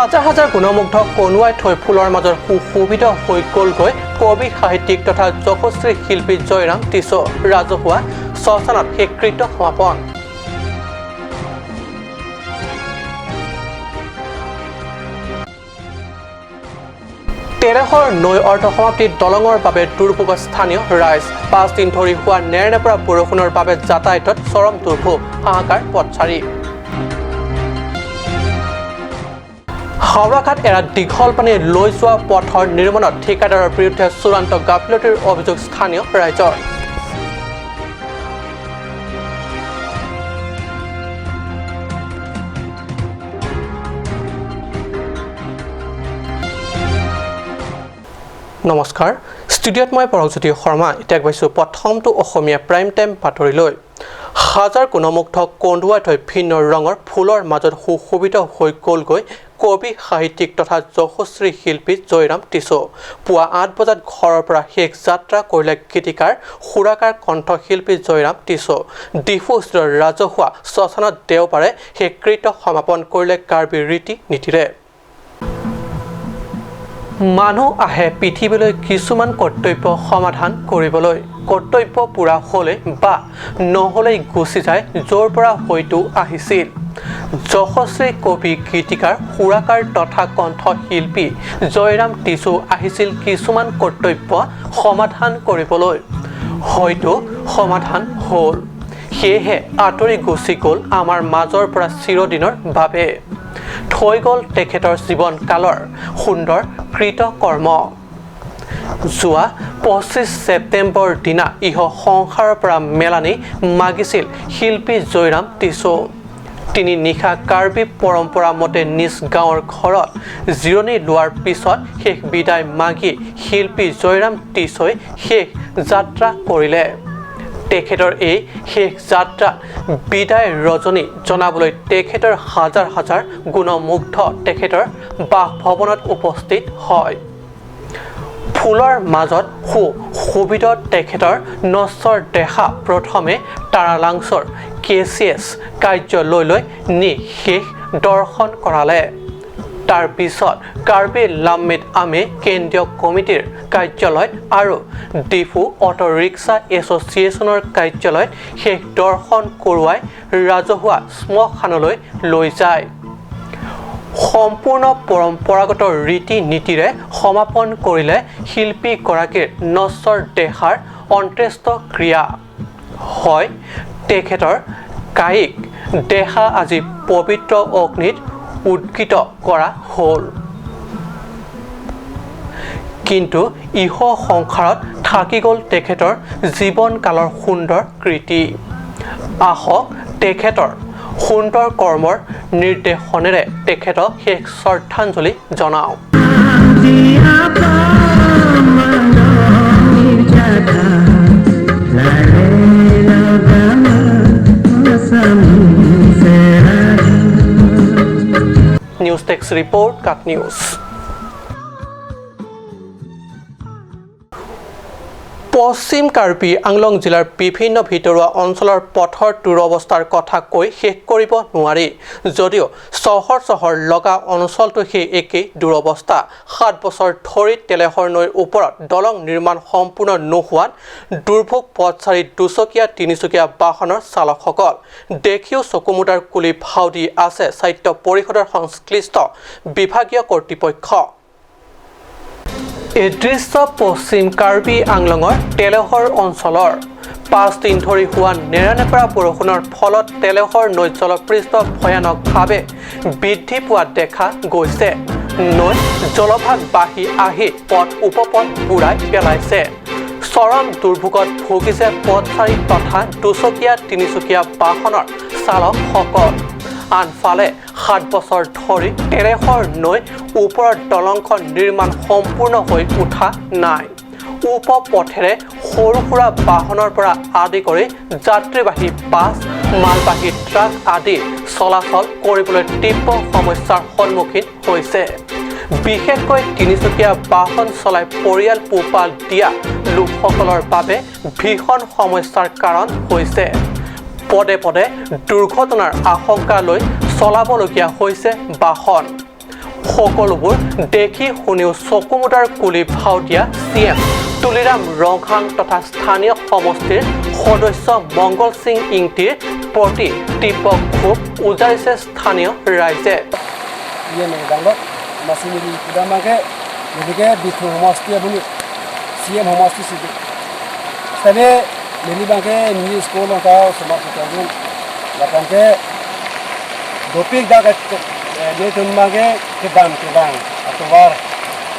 হাজাৰ হাজাৰ গুণমুগ্ধ কনুৱাই থৈ ফুলৰ মাজত সুশোভিত হৈ গ'লগৈ কবি, সাহিত্যিক তথা যশস্বী শিল্পী জয়ৰাম টিছো। ৰাজহুৱা শ্মশানত শেষকৃত্য সমাপন। তেৰশৰ নৈ অৰ্ধ সমাপ্তি দলঙৰ বাবে দুৰ্ভোগত স্থানীয় ৰাইজ। 5 দিন ধৰি হোৱা নেৰানেপেৰা বৰষুণৰ বাবে যাতায়াতত চৰম দুৰ্ভোগ, হাহাকাৰ পথচাৰী। হাওৰাঘাট এৰা দীঘল পানী লৈ যোৱা পথৰ নিৰ্মাণত ঠিকাদাৰৰ বিৰুদ্ধে চূড়ান্ত গাফিলতিৰ অভিযোগ স্থানীয় ৰাইজৰ। নমস্কাৰ, ষ্টুডিঅ'ত মই পৰশজ্যোতি শৰ্মা। এতিয়া গৈছোঁ প্ৰথমটো অসমীয়া প্ৰাইম টাইম বাতৰিলৈ। হাজাৰ গুণমুগ্ধ কন্দুৱাই থৈ ভিন্ন ৰঙৰ ফুলৰ মাজত সুশোভিত হৈ গ'লগৈ কবি, সাহিত্যিক তথা যশস্বী শিল্পী জয়ৰাম টিছো। পুৱা 8 বজাত ঘৰৰ পৰা শেষ যাত্ৰা কৰিলে গীতিকাৰ, সুৰকাৰ, কণ্ঠশিল্পী জয়ৰাম টিছো। ডিফুস্থিত ৰাজহুৱা শ্মশানত দেওবাৰে শেষকৃত্য সমাপন কৰিলে কাৰ্বি ৰীতি নীতিৰে। মানুহ আহে পৃথিৱীলৈ কিছুমান কৰ্তব্য সমাধান কৰিবলৈ। কৰ্তব্য পূৰা হ'লে বা নহ'লেই গুচি যায় য'ৰ পৰা হয়তো আহিছিল। যশস্বী কবি, গীতিকাৰ, সুৰকাৰ তথা কণ্ঠশিল্পী জয়ৰাম টিছো আহিছিল কিছুমান কৰ্তব্য সমাধান কৰিবলৈ। হয়তো সমাধান হ'ল, সেয়েহে আঁতৰি গুচি গ'ল আমাৰ মাজৰ পৰা চিৰদিনৰ বাবে। থৈ গ'ল তেখেতৰ জীৱনকালৰ সুন্দৰ কৃতকৰ্ম। যোৱা 25 ছেপ্টেম্বৰ দিনা ইহ সংসাৰৰ পৰা মেলানি মাগিছিল শিল্পী জয়ৰাম টিছো। তিনি নিশা কাৰ্বি পৰম্পৰা মতে নিজ গাঁৱৰ ঘৰত জিৰণি লোৱাৰ পিছত শেষ বিদায় মাগি শিল্পী জয়ৰাম টিছই শেষ যাত্ৰা কৰিলে। তেখেতৰ এই শেষ যাত্ৰাত বিদায় ৰজনী জনাবলৈ তেখেতৰ হাজাৰ হাজাৰ গুণমুগ্ধ তেখেতৰ বাসভৱনত উপস্থিত হয়। ফুলৰ মাজত সুশোভিত তেখেতৰ নশ্বৰ দেহা প্ৰথমে তাৰালাংছৰ কেচিএছ কাৰ্যালয়লৈ নি শেষ দৰ্শন কৰালে। তাৰ পিছত কাৰ্বি লাম্মিত আমে কেন্দ্ৰীয় কমিটিৰ কাৰ্যালয়ত আৰু ডিফু অটো ৰিক্সা এছ'চিয়েশ্যনৰ কাৰ্যালয়ত শেষ দৰ্শন কৰোৱাই ৰাজহুৱা শ্মশানলৈ লৈ যায়। সম্পূৰ্ণ পৰম্পৰাগত ৰীতি নীতিৰে সমাপন কৰিলে শিল্পীগৰাকীৰ নশ্বৰ দেহাৰ অন্ত্যেষ্টিক্ৰিয়া। হয়, তেখেতৰ কায়িক দেহা আজি পবিত্ৰ অগ্নিত উদ্গীত কৰা হ'ল, কিন্তু ইহ সংসাৰত থাকি গ'ল তেখেতৰ জীৱনকালৰ সুন্দৰ কৃতি। আহক, তেখেতৰ সুন্দৰ কৰ্মৰ নিৰ্দেশনেৰে তেখেতক শেষ শ্ৰদ্ধাঞ্জলি জনাওঁ। News desk report, cut news. পশ্চিম কাৰ্বি আংলং জিলাৰ বিভিন্ন ভিতৰুৱা অঞ্চলৰ পথৰ দুৰৱস্থাৰ কথা কৈ শেষ কৰিব নোৱাৰি যদিও চহৰ চহৰ লগা অঞ্চলটো সেই একেই দুৰৱস্থা। 7 বছৰ ধৰি তেলেহৰ নৈৰ ওপৰত দলং নিৰ্মাণ সম্পূৰ্ণ নোহোৱাত দুৰ্ভোগ পথচাৰী, দুচকীয়া, তিনিচকীয়া বাহনৰ চালকসকল। দেখিও চকুমুদাৰ কুলি ভাও দি আছে স্বায়ত্ত পৰিষদৰ সংশ্লিষ্ট বিভাগীয় কৰ্তৃপক্ষ। এই দৃশ্য পশ্চিম কাৰ্বি আংলঙৰ তেলেহৰ অঞ্চলৰ। 5 দিন ধৰি হোৱা নেৰানেপেৰা বৰষুণৰ ফলত তেলেহৰ নৈ জলপৃষ্ঠ ভয়ানকভাৱে বৃদ্ধি পোৱা দেখা গৈছে। নৈ জলভাগ বাঢ়ি আহি পথ উপপথ বুৰাই পেলাইছে। চৰম দুৰ্ভোগত ভুগিছে পথচাৰী তথা দুচকীয়া, তিনিচকীয়া বাহনৰ চালকসকল। আনফালে 7 বছৰ ধৰি তেৰেহৰ নৈ ওপৰৰ দলংখন নিৰ্মাণ সম্পূৰ্ণ হৈ উঠা নাই। উপপথেৰে সৰু সুৰা বাহনৰ পৰা আদি কৰি যাত্ৰীবাহী বাছ, মালবাহী ট্ৰাক আদি চলাচল কৰিবলৈ তীব্ৰ সমস্যাৰ সন্মুখীন হৈছে। বিশেষকৈ তিনিচকীয়া বাহন চলাই পৰিয়াল পোহপাল দিয়া লোকসকলৰ বাবে ভীষণ সমস্যাৰ কাৰণ হৈছে। পদে পদে দুৰ্ঘটনাৰ আশংকা লৈ চলাবলগীয়া হৈছে বাহন। সকলোবোৰ দেখি শুনিও চকুমুদাৰ কুলি ভাও দিয়া চি এম তুলিৰাম ৰংহাং তথা স্থানীয় সমষ্টিৰ সদস্য মংগল সিং ইংতিৰ প্ৰতি তীব্ৰ ক্ষোভ উজাৰিছে স্থানীয় ৰাইজে। ইয়ে ডাঙৰ মাছিমিলি কুদামাকে গতিকে বিথু সমষ্টি আপুনি চি এম সমষ্টি চিটি তাতে মেলিবাকে নি স্কুল ka সমাজ সুতাগুন লাপাংকে dopik da ne tumage kedang kedang atobar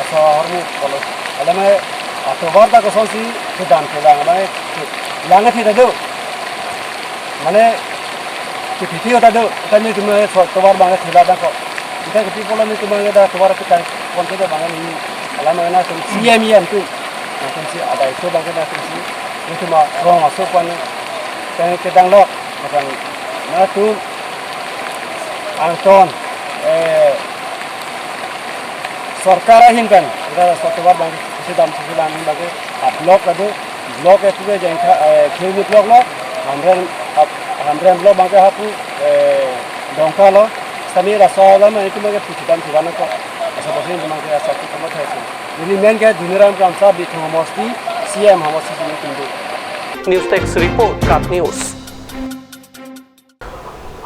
aso hormu kolo alame atobar da kosonsi kedang kedang মানে langa thi da মানে কি ফিফি ওটা দো তানি তুমি তোবার বাংলা থিলা দা কো এটা কি বলা নি তোমার দা তোমার কি কোন কে বাংলা নি আলামা না তুমি সিএম ইএম তু তুমি সি আদাই তো বাংলা না তুমি সি তোমার রং আসো কোন তাই কে দাং লো না তু আংটন সরকার হিনকান এটা সতবার বাংলা কিছু দাম কিছু দাম বাকে ব্লক আদো ব্লক এতুকে জেংখা খেউনি ব্লক লো হামরেন হামরেন ব্লক বাংকে হাপু ডংকা লো স্থানীয় রাস্তা মানে তোমাকে পুছিদাম থিবানো ক আশা বসে তোমাকে আশা কি তোমার থাইছে যদি মেন কে ধুনিরাম কামসা বিথু সমষ্টি সিএম সমষ্টি কিন্তু। নিউজ ডেস্ক ৰিপৰ্ট, কাট নিউজ।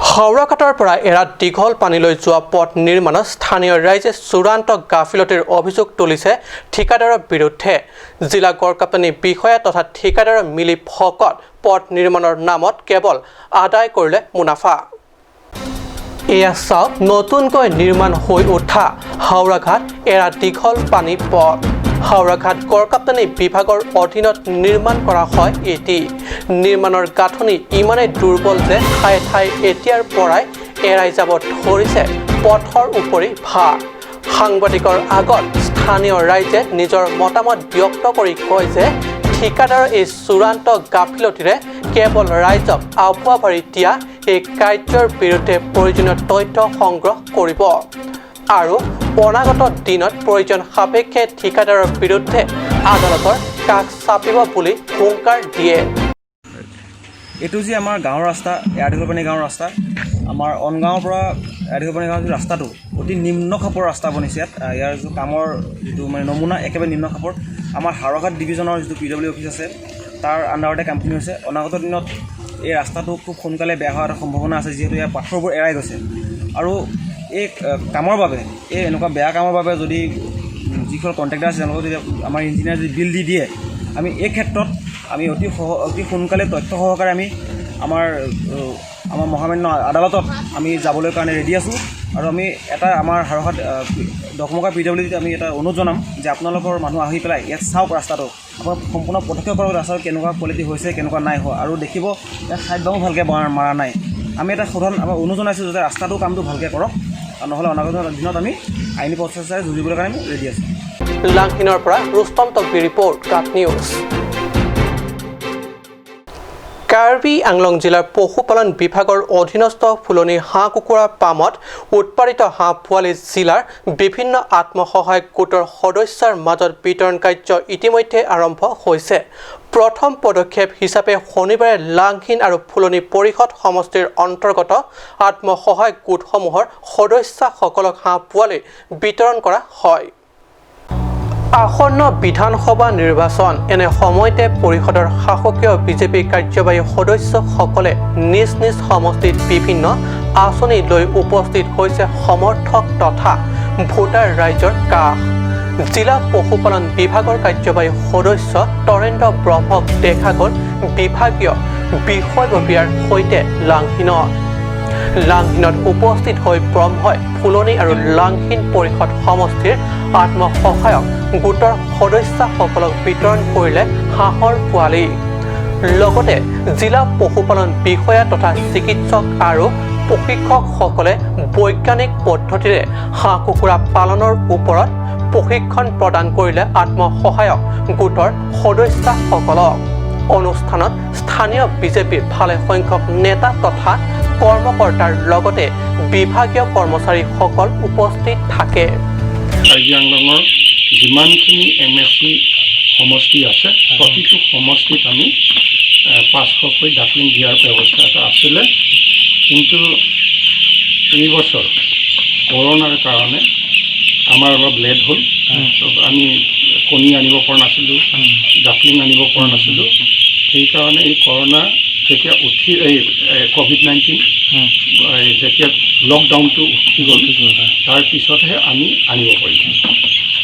হাওৰাঘাটৰ পৰা এৰা দীঘল পানীলৈ যোৱা পথ নিৰ্মাণত স্থানীয় ৰাইজে চূড়ান্ত গাফিলতিৰ অভিযোগ তুলিছে ঠিকাদাৰৰ বিৰুদ্ধে। জিলা গড়কাপ্তানি বিষয়া তথা ঠিকাদাৰৰ মিলি ভকত পথ নিৰ্মাণৰ নামত কেৱল আদায় কৰিলে মুনাফা। এয়া চাওক নতুনকৈ নিৰ্মাণ হৈ উঠা হাওৰাঘাট এৰা দীঘল পানী পথ। হাওৰাঘাট গড়কাপ্তানি বিভাগৰ অধীনত নিৰ্মাণ কৰা হয় এটি। নিৰ্মাণৰ গাঁথনি ইমানেই দুৰ্বল যে ঠায়ে ঠায়ে এতিয়াৰ পৰাই এৰাই যাব ধৰিছে পথৰ উপৰি ভাৰ। সাংবাদিকৰ আগত স্থানীয় ৰাইজে নিজৰ মতামত ব্যক্ত কৰি কয় যে ঠিকাদাৰৰ এই চূড়ান্ত গাফিলতিৰে কেৱল ৰাইজক আভুৱা ভাৰি দিয়া এই কাৰ্যৰ বিৰুদ্ধে প্ৰয়োজনীয় তথ্য সংগ্ৰহ কৰিব আৰু অনাগত দিনত প্ৰয়োজন সাপেক্ষে ঠিকাদাৰৰ বিৰুদ্ধে আদালতৰ কাষ চাপিব বুলি হুংকাৰ দিয়ে। এইটো যি আমাৰ গাঁৱৰ ৰাস্তা, এৰা দীঘলপানী গাঁৱৰ ৰাস্তা, আমাৰ অনগাঁৱৰ পৰা এৰা দীঘলপানী গাঁৱৰ যিটো ৰাস্তাটো অতি নিম্ন খাপৰ ৰাস্তা বনিছে ইয়াত। ইয়াৰ যিটো কামৰ যিটো মানে নমুনা একেবাৰে নিম্ন খাপৰ। আমাৰ হাওৰাঘাট ডিভিজনৰ যিটো পি ডব্লিউ অফিচ আছে, তাৰ আণ্ডাৰতে কামখিনি হৈছে। অনাগত দিনত এই ৰাস্তাটো খুব সোনকালে বেয়া হোৱাৰ এটা সম্ভাৱনা আছে, যিহেতু ইয়াৰ পাথৰবোৰ এৰাই গৈছে। আৰু এই কামৰ বাবে, এই এনেকুৱা বেয়া কামৰ বাবে যদি যিসকল কণ্ট্ৰেক্টাৰ আছে, তেওঁলোকক যদি আমাৰ ইঞ্জিনিয়াৰ যদি বিল দি দিয়ে, আমি এই ক্ষেত্ৰত আমি অতি সোনকালে তথ্য সহকাৰে আমি আমাৰ মহামান্য আদালতত আমি যাবলৈ কাৰণে ৰেডি আছোঁ। আৰু আমি এটা আমাৰ হাওৰাঘাট ডকমকা পি ডব্লিউ ডিত আমি এটা অনুৰোধ জনাম যে আপোনালোকৰ মানুহ আহি পেলাই ইয়াত চাওক ৰাস্তাটো, আপোনাক সম্পূৰ্ণ প্ৰত্যক্ষ কৰক ৰাস্তাটো কেনেকুৱা কোৱালিটি হৈছে, কেনেকুৱা নাই হোৱা। আৰু দেখিব ইয়াত ছাইড বামো ভালকৈ মৰা নাই। আমি এটা সাধাৰণ আমাৰ অনুৰোধ জনাইছোঁ যাতে ৰাস্তাটো কামটো ভালকৈ কৰক আৰু নহ'লে অনাগত দিনত আমি আইনী প্ৰচেছাৰে যুঁজিবলৈ কাৰণে আমি ৰেডি আছোঁ। লাংহিনৰ পৰা ৰুস্তম তকবি ৰিপৰ্ট, কাট নিউজ। কাৰ্বি আংলং জিলাৰ পশুপালন বিভাগৰ অধীনস্থ ফুলনি হাঁহ কুকুৰা পামত উৎপাদিত হাঁহ পোৱালি জিলাৰ বিভিন্ন আত্মসহায়ক গোটৰ সদস্যৰ মাজত বিতৰণ কাৰ্য ইতিমধ্যে আৰম্ভ হৈছে। প্ৰথম পদক্ষেপ হিচাপে শনিবাৰে লাংহিন আৰু ফুলনি পৰিষদ সমষ্টিৰ অন্তৰ্গত আত্মসহায়ক গোটসমূহৰ সদস্যসকলক হাঁহ পোৱালি বিতৰণ কৰা হয়। আসন্ন বিধানসভা নিৰ্বাচন, এনে সময়তে পৰিষদৰ শাসকীয় বিজেপি কাৰ্যবাহী সদস্যসকলে নিজ নিজ সমষ্টিত বিভিন্ন আঁচনি লৈ উপস্থিত হৈছে সমৰ্থক তথা ভোটাৰ ৰাইজৰ কাষ। জিলা পশুপালন বিভাগৰ কাৰ্যবাহী সদস্য তৰেন্দ্ৰ ব্ৰহ্মক দেখা গ'ল বিভাগীয় বিষয়ববীয়াৰ সৈতে লাংহিনত। লাংহিনত উপস্থিত হৈ ব্ৰহ্মই ফুলনি আৰু লাংহিন পৰিষদ সমষ্টিৰ আত্মসহায়ক গোটৰ সদস্যসকলক বিতৰণ কৰিলে হাঁহৰ পোৱালি। লগতে জিলা পশুপালন বিষয়া তথা চিকিৎসক আৰু প্ৰশিক্ষকসকলে বৈজ্ঞানিক পদ্ধতিৰে হাঁহ কুকুৰা পালনৰ ওপৰত প্ৰশিক্ষণ প্ৰদান কৰিলে আত্মসহায়ক গোটৰ সদস্যসকলক। অনুষ্ঠানত স্থানীয় বিজেপিৰ ভালেসংখ্যক নেতা তথা কৰ্মকৰ্তাৰ লগতে বিভাগীয় কৰ্মচাৰীসকল উপস্থিত থাকে। কাৰ্বি আংলঙৰ যিমানখিনি এম এ চি সমষ্টি আছে, প্ৰতিটো সমষ্টিত আমি 500কৈ ডাকলিং দিয়াৰ ব্যৱস্থা এটা আছিলে। কিন্তু এই বছৰ কৰোণাৰ কাৰণে আমাৰ অলপ লেট হ'ল। আমি কণী আনিব পৰা নাছিলোঁ, ডাকলিং আনিব পৰা নাছিলোঁ। সেইকাৰণে এই কৰোণা যেতিয়া উঠি, এই ক'ভিড-19 যেতিয়া লকডাউনটো উঠি গ'ল, তাৰপিছতহে আমি আনিব পাৰিছোঁ।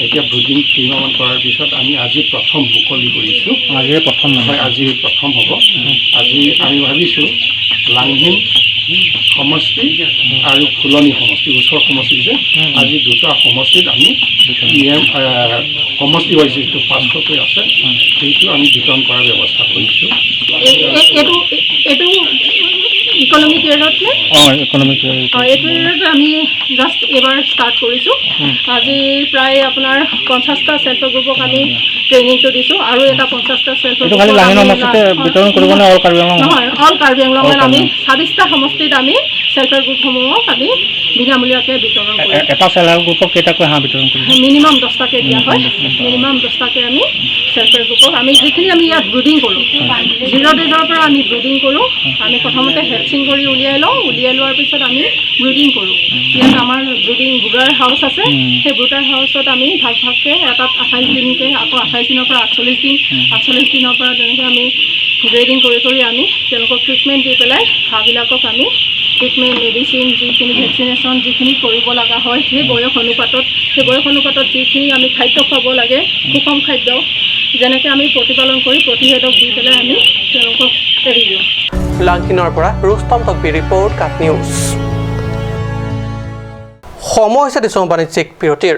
এতিয়া ব্ৰুডিং কেইমাহমান কৰাৰ পিছত আমি আজি প্ৰথম মুকলি কৰিছোঁ। আজিয়ে প্ৰথম মানে? হয়, আজি প্ৰথম হ'ব। আজি আমি ভাবিছোঁ লাংহিন সমষ্টি আৰু ফুলনি সমষ্টি, ওচৰ সমষ্টি যে, আজি দুটা সমষ্টিত আমি পি এম সমষ্টি ৱাইজ যিটো 500কৈ আছে, সেইটো আমি বিতৰণ কৰাৰ ব্যৱস্থা কৰিছোঁ। এইটো ইকনমিক ইয়েৰত নে? অঁ, ইকনমিক। অঁ, এইটো ইয়েৰত আমি জাষ্ট এইবাৰ ষ্টাৰ্ট কৰিছোঁ। আজি প্ৰায় আপোনাৰ 50টা চেল্ফ হেল্প গ্ৰুপক আমি ট্ৰেইনিংটো দিছোঁ আৰু এটা 50টা চেল্ফ এইটো খালি লাঙিন সমষ্টিতে বিতৰণ কৰিব নে অল কাৰ্বি আংলং? নহয়, অল কাৰ্বি আংলঙত। All আমি কাৰ্বি। 26টা সমষ্টিত আমি চেল্ফ হেল্প গ্ৰুপসমূহক আমি বিনামূলীয়াকৈ বিতৰণ কৰিম। এটা চেল্ফ হেল্প গ্ৰুপক কেইটাকৈ হাঁহ বিতৰণ কৰিব? মিনিমাম 10টাকৈ দিয়া হয়। মিনিমাম 10টাকৈ আমি চেল্ফ হেল্প গ্ৰুপক আমি যিখিনি আমি ইয়াত ব্ৰুডিং কৰোঁ, 0 ডেজৰ পৰা আমি ব্ৰুডিং কৰোঁ। আমি প্ৰথমতে হেটচিং কৰি উলিয়াই লওঁ। উলিয়াই লোৱাৰ পিছত আমি ব্ৰুডিং কৰোঁ। ইয়াত আমাৰ ব্ৰুডাৰ হাউচ আছে। সেই ব্ৰুডাৰ হাউচত আমি ভাগ ভাগকৈ এটাত 28 দিনকৈ, আকৌ 28 দিনৰ পৰা 48 দিন, 48 দিনৰ পৰা তেনেকৈ আমি গ্ৰেডিং কৰি কৰি আমি তেওঁলোকক ট্ৰিটমেণ্ট দি পেলাই হাঁহবিলাকক আমি ট্ৰিটমেণ্ট, মেডিচিন, যিখিনি ভেকচিনেশ্যন যিখিনি কৰিব লগা হয়, সেই বয়স অনুপাতত যিখিনি আমি খাদ্য খুৱাব লাগে, সুষম খাদ্য, যেনেকৈ আমি প্ৰতিপালন কৰি প্ৰতিষেধক দি পেলাই আমি তেওঁলোকক এৰি দিওঁ। লাংহিনৰ পৰা ৰুস্তম তকবি ৰিপৰ্ট, কাট নিউজ। সময় হৈছে দিছোঁ বাণিজ্যিক বিৰতিৰ।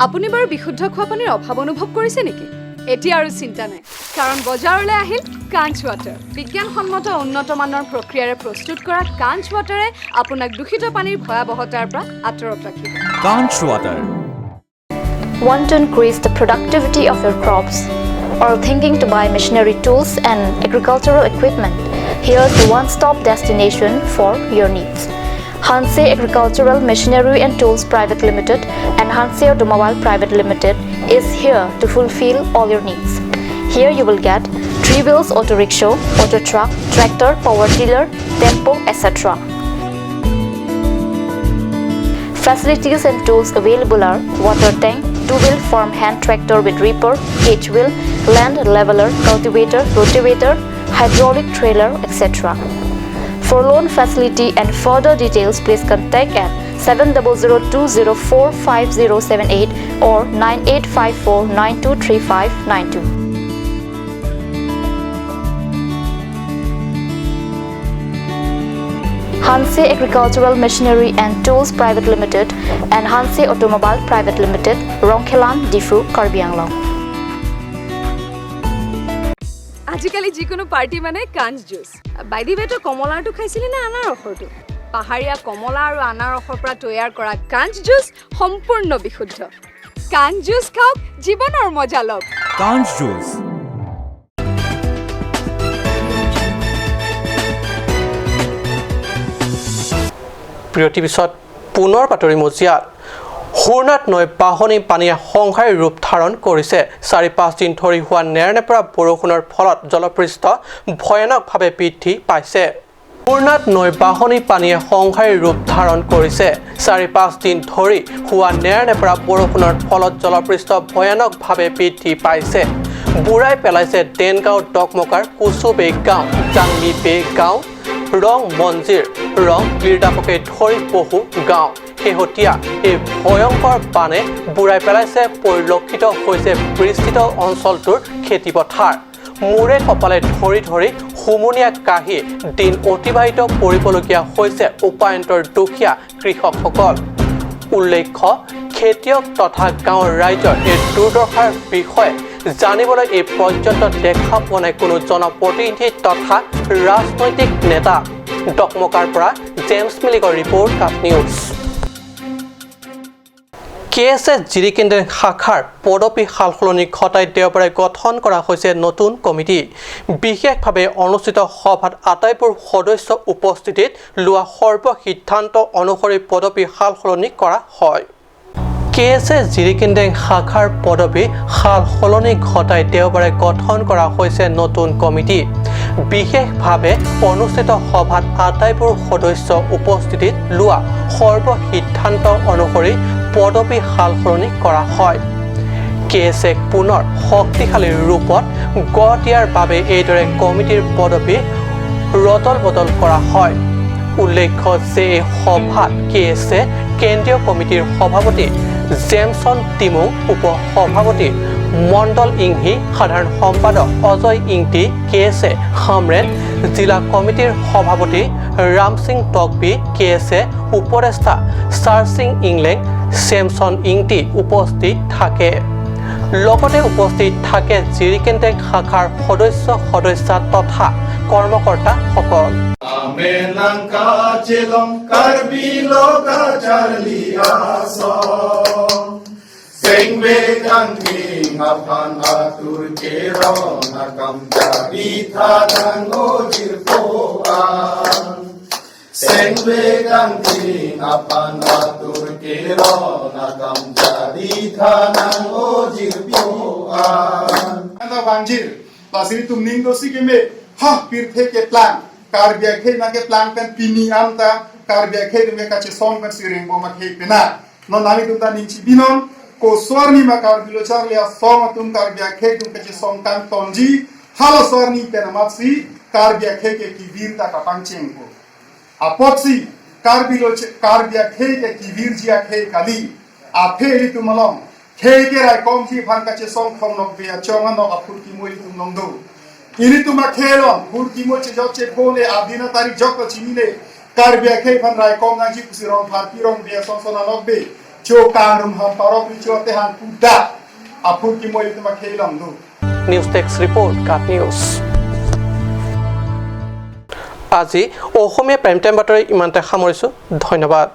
আপুনি বাৰু বিশুদ্ধ খোৱা পানীৰ অভাৱ অনুভৱ কৰিছে নেকি? এতিয়া আৰু চিন্তা নাই, কাৰণ বজাৰলৈ আহিল কাঞ্চ ৱাটাৰ। বিজ্ঞানসন্মত উন্নত মানৰ প্ৰক্ৰিয়াৰে প্ৰস্তুত কৰা কাঞ্চ ৱাটাৰে আপোনাক দূষিত পানীৰ ভয়াৱহতাৰ পৰা আঁতৰত ৰাখিব। Conch Water. Want to increase the productivity of your crops or thinking to buy machinery, tools and agricultural equipment? Here's the one-stop destination for your needs. Hanse Agricultural Machinery and Tools Private Limited and Hanse Automobile Private Limited is here to fulfill all your needs. Here you will get three wheels auto rickshaw, auto truck, tractor, power tiller, tempo, etc. Facilities and tools available are water tank, two-wheel farm hand tractor with reaper, cage wheel, land leveler, cultivator, rotavator, hydraulic trailer, etc. For loan facility and further details, please contact at 7002045078 or 9854923592. Hanse Agricultural Machinery and Tools Private Limited and Hanse Automobile Private Limited, Rongkhelan, Diphu, Karbi Anglong. আজিকালি যিকোনো party মানে কাঞ্চ juice. By the ৱে, তই কমলাৰটো খাইছিলি নে আনাৰসৰটো? পাহাৰীয়া কমলা আৰু আনাৰসৰ পৰা তৈয়াৰ কৰা কাঞ্চ জুচ সম্পূৰ্ণ বিশুদ্ধ। কাঞ্চ জুচ খাওক, জীৱনৰ মজা লওক। Conch Juice. বিৰতিৰ পিছত পুনৰ বাতৰি মজিয়াত। সুৰনাথ নৈ বাঢ়নি পানীয়ে সংহাৰী ৰূপ ধাৰণ কৰিছে। 4-5 দিন ধৰি হোৱা নেৰানেপেৰা বৰষুণৰ ফলত জলপৃষ্ঠ ভয়ানকভাৱে বৃদ্ধি পাইছে। সুৰনাথ নৈ বাঢ়নি পানীয়ে সংহাৰী ৰূপ ধাৰণ কৰিছে। 4-5 দিন ধৰি হোৱা নেৰানেপেৰা বৰষুণৰ ফলত জলপৃষ্ঠ ভয়ানকভাৱে বৃদ্ধি পাইছে। বুৰাই পেলাইছে দেনগাঁও, ডকমকাৰ কুচুবে গাঁও, জাংমি গাঁও, ৰং মঞ্জিৰ, ৰং বীৰদাপকে ধৰি বহু গাঁও। শেহতীয়া এই ভয়ংকৰ বানে বুৰাই পেলাইছে পৰিলক্ষিত হৈছে বিস্তৃত অঞ্চলটোৰ খেতিপথাৰ। মূৰে কপালে ধৰি ধৰি হুমুনিয়াহ কাঢ়ি দিন অতিবাহিত কৰিবলগীয়া হৈছে উপায়ন্তৰ দুখীয়া কৃষকসকল। উল্লেখ্য, খেতিয়ক তথা গাঁৱৰ ৰাইজৰ এই দুৰ্দশাৰ বিষয়ে জানিবলৈ এই পৰ্যন্ত দেখা পোৱা নাই কোনো জনপ্ৰতিনিধি তথা ৰাজনৈতিক নেতা। ডকমকাৰ পৰা জেমছ মিলিকৰ ৰিপৰ্ট, কাট নিউজ। কে এছ এছ জিৰিকেন্দ্ৰ শাখাৰ পদবী সালসলনি ঘটাই দেওবাৰে গঠন কৰা হৈছে নতুন কমিটি। বিশেষভাৱে অনুষ্ঠিত সভাত আটাইবোৰ সদস্য উপস্থিতিত লোৱা সৰ্বসিদ্ধান্ত অনুসৰি পদবী সালসলনি কৰা হয়। কে এছ এ জিৰিকিন্দেং শাখাৰ পদবী সাল সলনি ঘটাই দেওবাৰে গঠন কৰা হৈছে নতুন কমিটি। বিশেষভাৱে অনুষ্ঠিত সভাত আটাইবোৰ সদস্য উপস্থিতিত লোৱা সৰ্বসিদ্ধান্ত অনুসৰি পদবী সাল সলনি কৰা হয়। কে এছ এক পুনৰ শক্তিশালী ৰূপত গঢ় দিয়াৰ বাবে এইদৰে কমিটিৰ পদবী ৰদল বদল কৰা হয়। উল্লেখ্য যে এই সভাত কে এছ এ কেন্দ্ৰীয় কমিটিৰ সভাপতি জেমছন টিমুং, উপ সভাপতি মণ্ডল ইংহি, সাধাৰণ সম্পাদক অজয় ইংটি, কে এছ এ হামৰেন জিলা কমিটিৰ সভাপতি ৰামসিং টকবি, কে এছ এ উপদেষ্টা ছাৰসিং ইংলেং, চেমছন ইংটি উপস্থিত থাকে। লগতে উপস্থিত থাকে জিৰিকেন্দেং শাখাৰ সদস্য সদস্যা তথা কৰ্মকৰ্তাসকল। News desk report, Ghat news. আজি অসমীয়া প্ৰাইম টাইম বাতৰি ইমানতে সামৰিছোঁ। ধন্যবাদ।